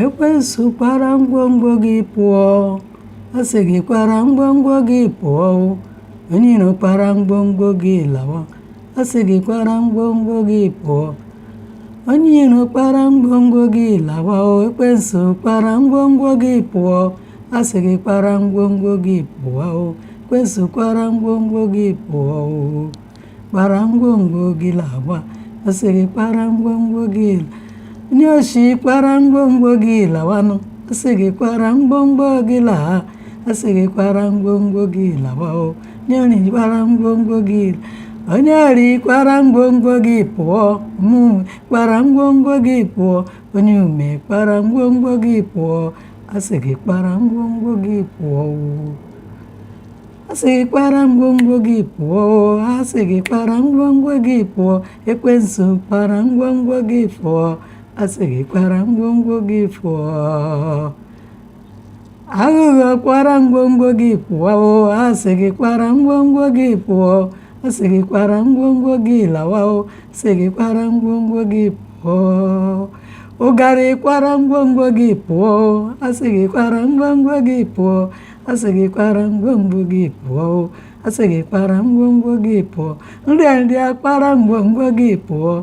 Ekwensu, kwara ngwongwo gị pụọ. Asị gị kwara ngwongwo gị pụọ o. Onye iro, kwara ngwongwo gị lawa. Asị gị kwara ngwongwo gị pụọ. Onye iro, kwara ngwongwo gị lawa o. Ekwensu, kwara ngwongwo gị pụọ. Asị gị kwara ngwongwo gị pụọ o. Ekwensu, kwara ngwongwo gị pụọ o. Kwara ngwongwo gị lawa. Asị gị kwara ngwongwo gị. Onye oshi, kwara ngwongwo gị lawanụ. Asị gị kwara ngwongwo gị laa. Asị gị kwara ngwongwo gị lawa o. Onye ori, kwara ngwongwo gị. Onye ori, kwara ngwongwo gị pụọ. Mụ kwara ngwongwo gị pụọ. Onye ume, kwara ngwongwo gị pụọ. Asị gị kwara ngwongwo gị pụọ o. Asị gị kwara ngwongwo gị pụọ. Asị gị kwara ngwongwo gị pụọ. Ekwensu, kwara ngwongwo gị pụọ. Asị gị kwara ngwongwo gị pụọ. Aghụghọ, kwara ngwongwo gị pụọ o. Asị gị kwara ngwongwo gị pụọ. Asị gị kwara ngwongwo gị lawa o. Asị gị kwara ngwongwo gị pụọ. Ụgarị, kwara ngwongwo gị pụọ. Asị gị kwara ngwongwo gị pụọ. Asị gị kwara ngwongwo gị pụọ o. Asị gị kwara ngwongwo gị pụọ. Nrịanrịa, kwara ngwongwo gị pụọ.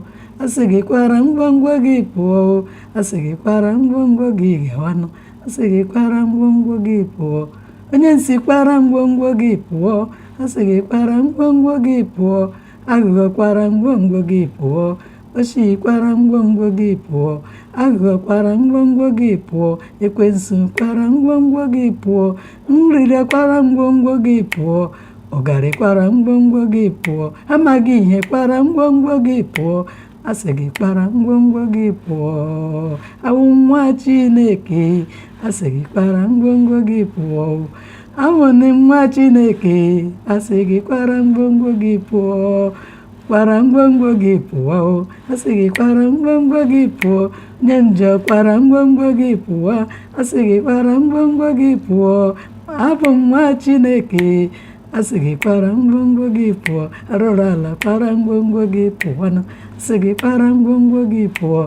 Asị gị kwara ngwongwo gị pụọ o. Asị gị kwara ngwongwo gị gawanụ. Asị gị kwara ngwongwo gị pụọ. Onye nsi, kwara ngwongwo gị pụọ. Asị gị kwara ngwongwo gị pụọ. Aghụghọ, kwara ngwongwo gị pụọ. Oshi, kwara ngwongwo gị pụọ. Aghụghọ, kwara ngwongwo gị pụọ. Ekwensu, kwara ngwongwo gị pụọ. Nrịrịa, kwara ngwongwo gị pụọ. Ụgarị, kwara ngwongwo gị pụọ. Amaghị ihe, kwara ngwongwo gị pụọ. Asị gị kwara ngwongwo gị pụọ. Awụ nwa Chineke, asị gị kwara ngwongwo gị pụọ. Awụnị nwa Chineke, asị gị kwara ngwongwo gị pụọ. Kwara ngwongwo gị pụọ. Asị gị kwara ngwongwo gị pụọ. Onye njọ, kwara ngwongwo gị pụọ. Asị gị kwara ngwongwo gị pụọ. Abụ nwa Chineke, asị gị kwara ngwongwo gị pụọ. Arụrụ ala, kwara ngwongwo gị pụọ. Asị gị kwara ngwongwo gị pụọ.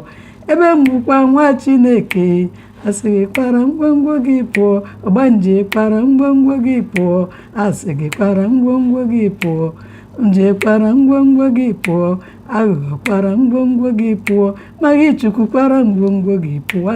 Ebe m bụkwa nwa Chineke, asị gị kwara ngwongwo gị pụọ. Ọgbanje, kwara ngwongwo gị pụọ. Asị gị kwara ngwongwo gị pụọ. Nje, kwara ngwongwo gị pụọ. Aghụghọ, kwara ngwongwo gị pụọ. Maghị Chukwu, kwara ngwongwo gị pụọ.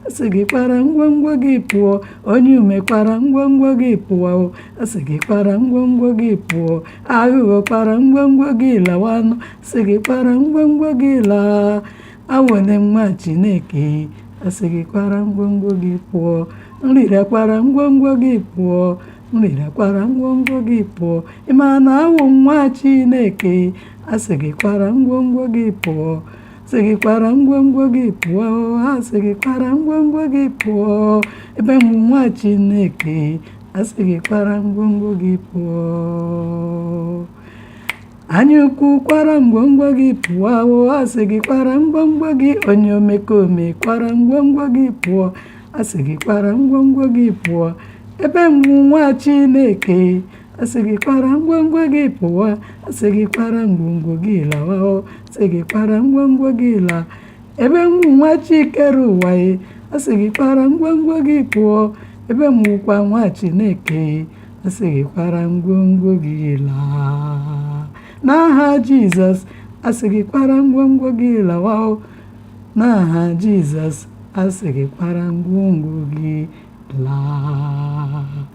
Asị gị kwara ngwongwo gị pụọ. Onye ume, kwara ngwongwo gị pụọ. Asị gị kwara ngwongwo gị pụọ. Aghụghọ, kwara ngwongwo gị lawanụ. Asị gị kwara ngwongwo gị laa. Awụne nwa Chineke, asị gị kwara ngwongwo gị pụọ. Nrịrịa, kwara ngwongwo gị pụọ. Nrịrịa, kwara ngwongwo gị pụọ. Ị ma na awụ nwa Chineke, asị gị kwara ngwongwo gị pụọ. Asị gị kwara ngwongwo gị pụọ. Asị gị kwara ngwongwo gị pụọ. Ebe m bụ nwa Chineke, asị gị kwara ngwongwo gị pụọ. Anya ukwu, kwara ngwongwo gị pụọ. Asị gị kwara ngwongwo gị. Onye omekome, kwara ngwongwo gị pụọ. Asị gị kwara ngwongwo gị pụọ. Ebe m bụ nwa Chineke, asị gị kwara ngwongwo gị pụọ. Asị gị kwara ngwongwo gị lawa. Asị gị kwara ngwongwo gị laa. Ebe m bụ nwa Chikere ụwa e, asị gị kwara ngwongwo gị pụọ. Ebe m bụkwa nwa Chineke, asị gị kwara ngwongwo gị laa. N'aha Jizọs, asị gị kwara ngwongwo gị lawa o. N'aha Jizọs, asị gị kwara ngwongwo gị laa.